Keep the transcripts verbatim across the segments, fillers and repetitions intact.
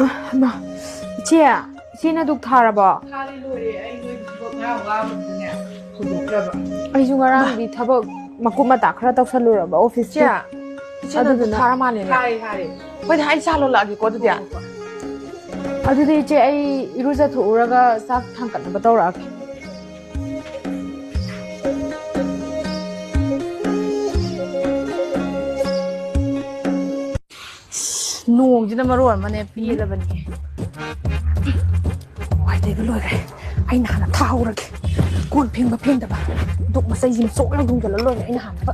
ꯍꯩꯃꯥ, ꯏꯆꯦ, ꯏꯆꯦꯅ ꯙꯨꯛ ꯊꯥꯔꯕꯣ? ꯊꯥꯔꯦ, ꯂꯣꯏꯔꯦ꯫ ꯑꯩ ꯅꯣꯏꯒꯤ ꯊꯕꯛ ꯉꯔꯥꯡ ꯋꯥꯕꯗꯨꯗꯅꯦ ꯍꯧꯗꯣꯛꯇ꯭ꯔꯕ꯫ ꯑꯩꯁꯨ ꯉꯔꯥꯡꯗꯤ ꯊꯕꯛ ꯃꯀꯨꯞ ꯃꯇꯥ ꯈꯔ ꯇꯧꯁꯜꯂꯨꯔꯕ ꯏꯆꯦ, ꯑꯣꯐꯤꯁꯀꯤ꯫ ꯏꯆꯦꯅ ꯙꯨꯛ ꯑꯗꯨꯗꯨꯅ ꯊꯥꯔ ꯃꯥꯜꯂꯦꯅꯦ꯫ ꯊꯥꯔꯦ, ꯊꯥꯔꯦ꯫ ꯍꯣꯏꯗ, ꯑꯩ ꯆꯥ ꯂꯣꯜꯂꯛꯑꯒꯦꯀꯣ ꯑꯗꯨꯗꯤ꯫ ꯍꯣꯏ, ꯍꯣꯏ, ꯍꯣꯏ꯫ ꯑꯗꯨꯗꯤ ꯏꯆꯦ, ꯑꯩ ꯏꯔꯨꯖꯊꯣꯛꯎꯔꯒ ꯆꯥꯛ ꯊꯥꯡꯀꯠꯅꯕ ꯇꯧꯔꯛꯑꯒꯦ꯫ ꯅꯣꯡꯁꯤꯅ ꯃꯔꯣꯜ ꯑꯃꯅꯦ ꯄꯦꯜꯂꯕꯅꯤ꯫ ꯋꯥꯏ ꯇꯩꯕ ꯂꯣꯏꯈ꯭ꯔꯦ꯫ ꯑꯩꯅ ꯍꯥꯟꯅ ꯊꯥꯍꯧꯔꯒꯦ꯫ ꯀꯣꯟ ꯐꯦꯡꯕ ꯐꯦꯡꯗꯕ ꯙꯨꯛ ꯃꯆꯩꯁꯤꯃ ꯆꯣꯠꯂ ꯊꯨꯡꯖꯜꯂ ꯂꯣꯏꯔꯦ ꯑꯩꯅ ꯍꯥꯟꯅꯕ꯫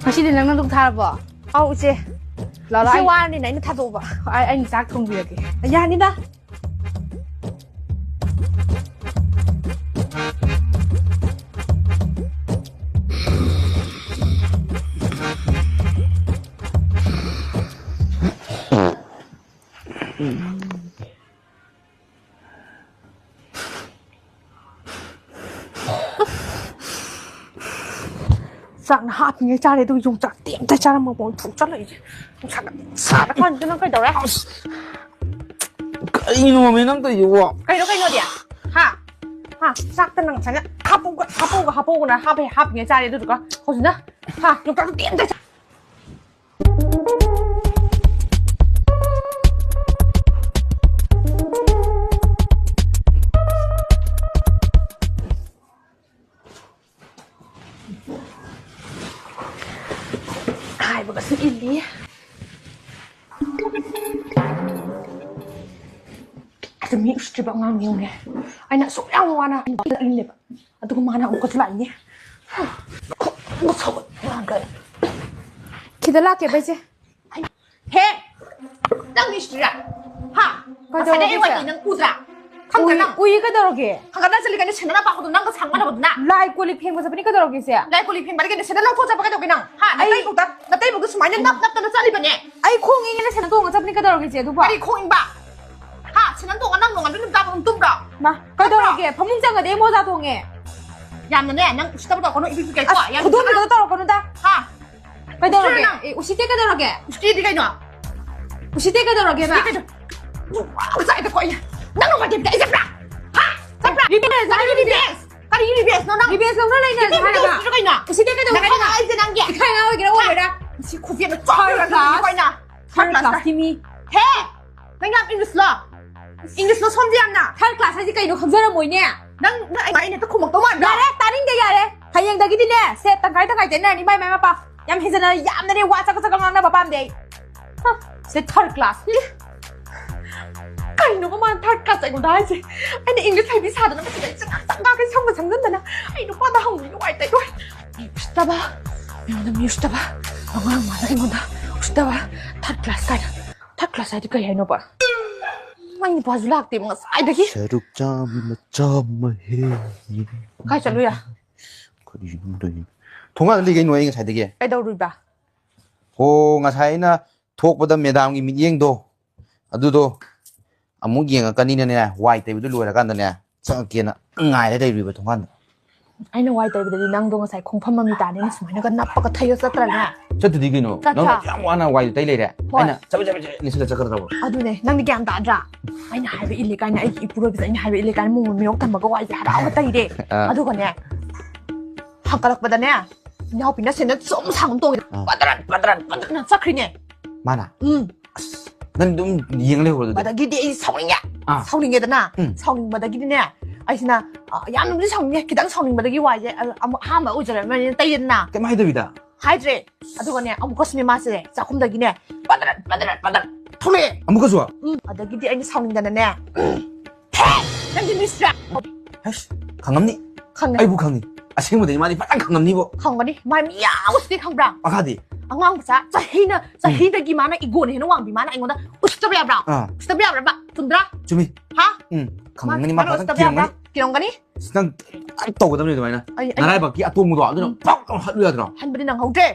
ꯉꯁꯤꯗꯤ ꯅꯪꯅ ꯙꯨꯛ ꯊꯥꯔꯕꯣ? ꯑꯧ, ꯏꯆꯦ꯫ ꯂꯥꯎ, ꯂꯥꯎ, ꯏꯆꯦ ꯑꯩ ꯋꯥꯔꯅꯤꯅ ꯑꯩꯅ ꯊꯥꯗꯣꯛꯑꯕ꯫ ꯑꯩ, ꯑꯩꯅ ꯆꯥꯛ ꯊꯣꯡꯕꯤꯔꯒꯦ꯫ ꯌꯥꯅꯤꯗ꯫ ꯆꯥꯛꯅ ꯍꯥꯞꯄꯤꯉꯩ ꯆꯥꯔꯦ, ꯑꯗꯨꯒ ꯌꯣꯡꯆꯥꯛꯇꯤ ꯑꯝꯇ ꯆꯥꯔꯝꯃꯕ ꯊꯣꯛꯆꯜꯂꯛꯏꯁꯦ꯫ ꯅꯨꯡꯁꯥꯒ ꯁꯥꯔꯀꯥꯟꯁꯤꯗ ꯅꯪ ꯀꯩꯗꯧꯔꯦ? ꯑꯁ! ꯀꯩꯅꯣꯃꯤ ꯅꯪ ꯇꯧꯔꯤꯁꯤꯕꯣ? ꯀꯩꯅꯣ, ꯀꯩꯅꯣꯗꯤ? ꯍꯥ? ꯍꯥ? ꯆꯥꯛꯇ ꯅꯪ ꯉꯁꯥꯏꯅ ꯍꯥꯞꯄꯧꯒ, ꯍꯥꯞꯄꯧꯒ, ꯍꯥꯞꯄꯧꯒꯅ ꯍꯥꯞꯄꯦ, ꯍꯥꯞꯄꯤꯉꯩ ꯆꯥꯔꯦ, ꯑꯗꯨꯗꯨꯒ ꯍꯧꯖꯤꯛꯅ, ꯍꯥ? ꯌꯣꯡꯆꯥꯛꯇꯤ ꯑꯝꯇ ꯆꯥ- ꯍꯥꯏꯕꯒꯁꯨ ꯏꯜꯂꯤ꯫ ꯑꯗꯨ ꯃꯤ ꯎꯁꯤꯠꯇ꯭ꯔꯤꯕ ꯑꯉꯥꯡꯅꯤ ꯌꯦꯡꯉꯨꯅꯦ꯫ ꯑꯩꯅ ꯑꯁꯨꯛ ꯌꯥꯝ ꯋꯥꯅ ꯏꯜꯂꯦꯕ꯫ ꯑꯗꯨꯒ ꯃꯥꯅ ꯑꯃꯨꯛꯀꯁꯨ ꯂꯥꯛꯏꯅꯦ꯫ ꯁꯤꯗ ꯂꯥꯛꯀꯦꯕ ꯏꯆꯦ꯫ ꯍꯦ! ꯅꯪ ꯃꯤꯁꯇ꯭ꯔꯤꯔꯥ? ꯍꯥ? ꯀꯩꯗꯧꯔꯒꯦ ꯉꯁꯥꯏꯗꯩ ꯑꯩ ꯏꯆꯦ? ꯋꯥꯏꯗꯤ ꯅꯪ ꯎꯗ꯭ꯔꯥ? ꯈꯪꯗ꯭ꯔꯥ ꯎꯏ, ꯅꯪ? ꯎꯏ ꯀꯩꯗꯧꯔꯒꯦ? ꯈꯪꯒꯠꯂ ꯆꯠꯂꯤ ꯀꯩꯅꯣ, ꯁꯦꯟꯗꯜ ꯑꯄꯥꯛꯄꯗꯣ ꯅꯪꯒ ꯁꯥꯡ ꯃꯥꯟꯅꯕꯗꯨꯅ? ꯂꯥꯏ ꯀꯣꯜ ꯂꯤꯛ ꯐꯦꯡꯕ ꯆꯠꯄꯅꯤ, ꯀꯩꯗꯧꯔꯒꯦ ꯏꯆꯦ? ꯂꯥꯏ ꯀꯣꯜ ꯂꯤꯛ ꯐꯦꯡꯕ ꯅꯠꯇꯦ, ꯁꯦꯟꯗꯜ ꯂꯧꯊꯣꯛꯑ ꯆꯠꯄ ꯀꯩꯗꯧꯒꯦ ꯅꯪ? ꯍꯥ? ꯑꯩ ꯅꯇꯩꯕꯨꯛꯇ, ꯅꯇꯩꯕꯨꯛꯇ ꯁꯨꯃꯥꯏꯅ ꯅꯞ ꯅꯞꯇꯅ ꯆꯠꯂꯤꯕꯅꯦ? ꯑꯩ ꯈꯣꯡ ꯏꯪꯉꯦꯅ ꯁꯦꯟꯗꯜ ꯇꯣꯡꯉ ꯆꯠꯄꯅꯤ, ꯀꯩꯗꯧꯔꯒꯦ ꯏꯆꯦ ꯑꯗꯨꯕꯣ? ꯀꯔꯤ ꯈꯣꯡ ꯏꯪꯕ? ꯍꯥ? ꯅꯪ ꯇꯣꯡꯉ ꯅꯪ ꯅꯣꯡꯉꯥꯟꯕ ꯅꯨꯃꯤꯠ ꯇꯥꯕ ꯑꯗꯨꯝ ꯇꯨꯝꯕ꯭ꯔꯣ? ꯃꯥ, ꯀꯩꯗꯧꯔꯒꯦ? ꯐꯃꯨꯡ ꯆꯪꯉꯗꯤ ꯑꯩ ꯃꯣꯖꯥ ꯇꯣꯡꯉꯦ꯫ ꯌꯥꯝꯅꯅꯦ, ꯅꯪ ꯎꯁꯤꯠꯇꯕ ꯇꯧꯔꯛꯀꯅꯨ, ꯏꯄꯤꯛ ꯄꯤꯛꯀꯩꯀꯣ꯫ ꯑꯁ, ꯌꯥꯝ ꯈꯨꯗꯣꯝꯕꯤꯗꯣ ꯇꯧꯔꯛꯀꯅꯨꯗ꯫ ꯍꯥ? ꯀꯩꯗꯧꯔꯒꯦ? ꯎꯁꯤꯠꯇ꯭ꯔꯣ ꯅꯪ? ꯑꯦ, ꯎꯁꯤꯠꯇꯦ ꯀꯩꯗꯧꯔꯒꯦ? ꯎꯁꯤꯠꯇꯦꯗꯤ ꯀꯩꯅꯣ? ꯎꯁꯤꯠꯇꯦ ꯀꯩꯗꯧꯔꯒꯦꯕ? ꯎꯁꯤꯠꯇꯦ ꯀꯩꯅꯣ? ꯉꯁꯥꯏꯗꯀꯣ ꯑꯩꯅ ꯅꯪ ꯅꯣꯡꯉꯥꯟꯕ ꯅꯨꯃꯤꯠꯇ ꯑꯩ ꯆꯠꯄ꯭ꯔꯥ? ꯍꯥ? ꯆꯠꯄ꯭ꯔꯥ? ꯔꯤꯕꯦꯟꯁ, ꯅꯪ ꯔꯤꯕꯦꯟꯁ꯫ ꯀꯔꯤ ꯔꯤꯕꯦꯟꯁꯅꯣ ꯅꯪ? ꯔꯤꯕꯦꯟꯁ ꯂꯧꯅ ꯂꯩꯅ ꯔꯤꯕꯦꯟꯁ ꯍꯥꯏꯔꯕ? ꯂꯧꯅ ꯀꯩꯅꯣ? ꯎꯁꯤꯠꯇꯦ ꯀꯩꯗꯧꯔꯒꯦ? ꯅꯪ ꯍꯥꯏꯔꯒ ꯑꯩꯁꯦ ꯅꯪꯒꯤ ꯏꯀꯥꯏ ꯉꯥ ꯑꯣꯏꯒꯦꯔꯥ ꯑꯣꯏꯔꯣꯏꯔꯥ? ꯁꯤ ꯈꯨꯖꯦꯠꯅ ꯆꯥꯎꯔꯒ ꯀꯩꯅꯣ? ꯊꯥꯔꯠ ꯀ꯭ꯂꯥꯁꯀꯤ ꯃꯤ꯫ ꯍꯦ! ꯅꯪ ꯌꯥꯝ ꯏꯪꯂꯤꯁꯂꯣ? ꯏꯪꯂꯤꯁꯂꯣ ꯁꯣꯝꯁꯦ ꯌꯥꯝꯅ? ꯊꯥꯔꯠ ꯀ꯭ꯂꯥꯁ ꯍꯥꯏꯁꯦ ꯀꯩꯅꯣ ꯈꯪꯖꯔꯝꯃꯣꯏꯅꯦ꯫ ꯅꯪ, ꯅꯪ ꯑꯩꯅ ꯍꯦꯛꯇ ꯈꯨꯝꯃꯛꯇꯧ ꯃꯥꯟꯕ꯭ꯔꯥ? ꯌꯥꯔꯦ, ꯇꯥꯅꯤꯡꯗꯦ, ꯌꯥꯔꯦ꯫ ꯍꯌꯦꯡꯗꯒꯤꯗꯤꯅꯦ, ꯁꯦ ꯇꯪꯈꯥꯏ ꯇꯪꯈꯥꯏ ꯆꯦꯟꯅꯔꯅꯤ, ꯃꯥꯏ ꯃꯥꯏ ꯃꯄꯥ꯫ ꯌꯥꯝ ꯍꯦꯟꯖꯟꯅ, ꯌꯥꯝꯅꯅꯦ, ꯋꯥ ꯆꯀ ꯆꯀ ꯉꯥꯡꯅꯕ ꯄꯥꯝꯗꯦ ꯑꯩ꯫ ꯍ, ꯁꯦ ꯊꯥꯔꯠ ꯀ꯭ꯂꯥꯁ꯫ ꯀꯩꯅꯣꯕ ꯃꯥꯅ ꯊꯥꯔꯠ ꯀ꯭ꯂꯥꯁ ꯑꯩꯉꯣꯟꯗ ꯍꯥꯏꯁꯦ? ꯑꯩꯅ ꯏꯪꯂꯤꯁ ꯍꯩꯕꯤ ꯁꯥꯗꯅ ꯃꯁꯤꯗ ꯑꯩ ꯆꯉꯥꯡ ꯆꯉꯥꯡꯒꯩ ꯁꯝꯒ ꯁꯝꯖꯟꯗꯅ ꯑꯩ ꯅꯨꯄꯥꯗ ꯍꯪꯕ ꯅꯨꯡꯉꯥꯏꯇꯦ꯫ ꯎꯁꯤꯠꯇꯕ, ꯑꯩꯉꯣꯟꯗ ꯃꯤ ꯎꯁꯤꯠꯇꯕ, ꯑꯉꯥꯡ ꯃꯥꯅ ꯑꯩꯉꯣꯟꯗ ꯎꯁꯤꯠꯇꯕ꯫ ꯊꯥꯔꯠ ꯀ꯭ꯂꯥꯁ ꯀꯥꯏꯅ꯫ ꯊꯥꯔꯠ ꯀ꯭ꯂꯥꯁ ꯍꯥꯏꯗꯤ ꯀꯩ ꯍꯥꯏꯅꯣꯕ? ꯃꯥꯏ ꯅꯨꯄꯥꯁꯨ ꯂꯥꯛꯇꯦꯕ ꯉꯁꯥꯏꯗꯒꯤ꯫ ꯁꯔꯨꯛ ꯆꯥꯝꯃ, ꯆꯥꯝꯃ ꯍꯦ꯫ ꯀꯥꯏ ꯆꯠꯂꯨꯏ? ꯀꯔꯤꯅꯣ ꯇꯧꯔꯤꯁꯤꯕꯣ? ꯊꯣꯡꯒꯥꯟꯗ ꯂꯩ ꯀꯩꯅꯣ ꯑꯩ ꯉꯁꯥꯏꯗꯒꯤ꯫ ꯀꯩꯗꯧꯔꯨꯏꯕ? ꯍꯣ, ꯉꯁꯥꯏ ꯑꯩꯅ ꯊꯣꯛꯄꯗ ꯃꯦꯗꯥꯝꯒꯤ ꯃꯤꯠꯌꯦꯡꯗꯣ, ꯑꯗꯨꯗꯣ ꯑꯃꯨꯛ ꯌꯦꯡꯉꯛꯀꯅꯤꯅꯅꯦ, ꯋꯥꯏ ꯇꯩꯕꯗꯨ ꯂꯣꯏꯔꯀꯥꯟꯗꯅꯦ, ꯆꯪꯉꯛꯀꯦꯅ ꯉꯥꯏꯔ ꯂꯩꯔꯨꯏꯕ ꯊꯣꯡꯒꯥꯟꯗ꯫ ꯑꯩꯅ ꯋꯥꯏ ꯇꯩꯕꯗꯗꯤ ꯅꯪꯗꯣ ꯉꯁꯥꯏ ꯈꯣꯡꯐꯝ ꯃꯃꯤ ꯇꯥꯅꯦꯅ ꯁꯨꯃꯥꯏꯅꯒ ꯅꯞꯄꯒ ꯊꯩꯔ ꯆꯠꯇ꯭ꯔꯅꯦ? ꯆꯠꯇꯗꯤ ꯀꯩꯅꯣ? ꯆꯠꯇ꯭ꯔꯥ? ꯅꯪꯅ ꯌꯥꯝ ꯋꯥꯅ ꯋꯥꯏꯗꯨ ꯇꯩ ꯂꯩꯔꯦ꯫ ꯍꯣꯏ꯫ ꯑꯩꯅ ꯆꯕꯦꯠ ꯆꯕꯦꯠ ꯆꯕꯦꯠ ꯅꯦꯠꯁꯜꯂ ꯆꯠꯀꯗ꯭ꯔꯕ? ꯑꯗꯨꯅꯦ, ꯅꯪꯗꯤ ꯒ꯭ꯌꯥꯟ ꯇꯥꯗ꯭ꯔꯥ? ꯑꯩꯅ ꯍꯥꯏꯕ ꯏꯜꯂꯦ ꯀꯥꯏꯅ, ꯑꯩꯒꯤ ꯏꯄꯨꯔꯣꯏꯕꯁꯦ ꯑꯩꯅ ꯍꯥꯏꯕ ꯏꯜꯂꯦ ꯀꯥꯏꯅ ꯃꯣꯃꯣꯟ ꯃꯤꯔꯣꯛ ꯊꯝꯃꯒ ꯋꯥꯏꯁꯦ ꯍꯔꯥꯎꯅ ꯇꯩꯔꯦ꯫ ꯑꯥ꯫ ꯑꯗꯨꯒꯅꯦ, ꯍꯥꯡꯀꯠꯂꯛꯄꯗꯅꯦ, ꯏꯅꯥꯎꯄꯤꯅ ꯁꯦꯟꯗꯜ ꯆꯨꯝ ꯁꯥꯡꯅ ꯇꯣꯡꯉꯦ꯫ ꯑꯥ꯫ ꯄꯗ꯭ꯔꯠ, ꯄꯗ꯭ꯔꯠ, ꯄꯗ꯭ꯔꯠꯅ ꯆꯠꯈ꯭ꯔꯤꯅꯦ꯫ ꯃꯥꯅ? ꯎꯝ꯫ ꯑꯁ, ꯅꯪ ꯑꯗꯨꯝ ꯌꯦꯡ ꯂꯩꯍꯧꯔꯣ ꯑꯗꯨꯗꯤ? ꯑꯗꯒꯤꯗꯤ ꯑꯩ ꯁꯥꯎꯅꯤꯡꯉꯦ꯫ ꯑꯥ꯫ ꯁꯥꯎꯅꯤꯡꯉꯦꯗꯅ? ꯎꯝ꯫ ꯁꯥꯎꯅꯤꯡꯕꯗꯒꯤꯗꯤꯅꯦ, ꯑꯩꯁꯤꯅ, ꯑ, ꯌꯥꯝꯅꯕꯨꯗꯤ ꯁꯥꯎꯅꯤꯡꯉꯦ, ꯈꯤꯇꯪ ꯁꯥꯎꯅꯤꯡꯕꯗꯒꯤ ꯋꯥꯏꯁꯦ, ꯑ, ꯑꯃꯨꯛ ꯑꯍꯥꯟꯕ ꯑꯣꯏꯖꯔꯝꯃꯅꯤꯅ ꯇꯩꯌꯦꯗꯅ꯫ ꯀꯩꯝ ꯍꯥꯏꯗꯕꯤꯗ? ꯍꯥꯏꯗ꯭ꯔꯦ꯫ ꯑꯗꯨꯒꯅꯦ, ꯑꯃꯨꯛꯀꯁꯨꯅꯦ ꯃꯥꯁꯦ ꯆꯥꯛꯈꯨꯝꯗꯒꯤꯅꯦ, ꯄꯗ꯭ꯔꯠ, ꯄꯗ꯭ꯔꯠ, ꯄꯗ꯭ꯔꯠ ꯊꯣꯛꯂꯛꯑꯦ꯫ ꯑꯃꯨꯛꯀꯁꯨ? ꯎꯝ, ꯑꯗꯒꯤꯗꯤ ꯑꯩꯅ ꯁꯥꯎꯅꯤꯡꯗꯅꯅꯦ, ꯎꯝ, ꯍꯦ! ꯅꯪꯗꯤ ꯃꯤꯁꯇ꯭ꯔꯥ? ꯍꯩꯁ, ꯈꯪꯉꯝꯅꯤ꯫ ꯈꯪꯉꯦ꯫ ꯑꯩꯕꯨ ꯈꯪꯉꯤ꯫ ꯑꯁꯦꯡꯕꯗꯗꯤ ꯃꯥꯗꯤ ꯐꯖꯅ ꯈꯪꯉꯝꯅꯤꯕꯣ꯫ ꯈꯪꯒꯅꯤ꯫ ꯃꯥ ꯃꯤ ꯌꯥꯝ ꯎꯁꯤꯠꯇꯦ ꯈꯪꯕ꯭ꯔꯥ? ꯃꯈꯥꯗꯤ? ꯑꯉꯥꯡ ꯃꯆꯥ ꯆꯍꯤꯅ, ꯎꯝ꯫ ꯆꯍꯤꯗꯒꯤ ꯃꯥꯅ ꯏꯒꯣꯅ ꯍꯦꯟꯅ ꯋꯥꯡꯕꯤ, ꯃꯥꯅ ꯑꯩꯉꯣꯟꯗ ꯎꯁꯤꯠꯇꯕ ꯌꯥꯕ꯭ꯔꯥ? ꯑꯥ꯫ ꯎꯁꯤꯠꯇꯕ ꯌꯥꯕ꯭ꯔꯕ? ꯆꯨꯝꯗ꯭ꯔꯥ? ꯆꯨꯝꯃꯤ꯫ ꯍꯥ? ꯎꯝ, ꯈꯪꯉꯝꯒꯅꯤ, ꯃꯥ ꯃꯥ ꯐꯖꯅ ꯎꯁꯤꯠꯇꯕ ꯌꯥꯕ꯭ꯔꯥ? ꯊꯤꯔꯝꯒꯅꯤ꯫ ꯊꯤꯔꯝꯒꯅꯤ? ꯑꯁ, ꯅꯪ ꯌꯥꯝ ꯇꯧꯒꯗꯕꯅꯤ ꯑꯗꯨꯃꯥꯏꯅ꯫ ꯑꯩ, ꯑꯩ ꯅꯔꯥꯏꯕꯛꯀꯤ ꯑꯇꯣꯡꯕꯗꯣ, ꯑꯗꯨꯅ ꯎꯝ꯫ ꯄꯥꯛ ꯂꯥꯎꯅ ꯍꯠꯂꯨ ꯌꯥꯗ꯭ꯔꯣ? ꯍꯟꯕꯗꯤ ꯅꯪꯍꯧꯗ꯭ꯔꯦ꯫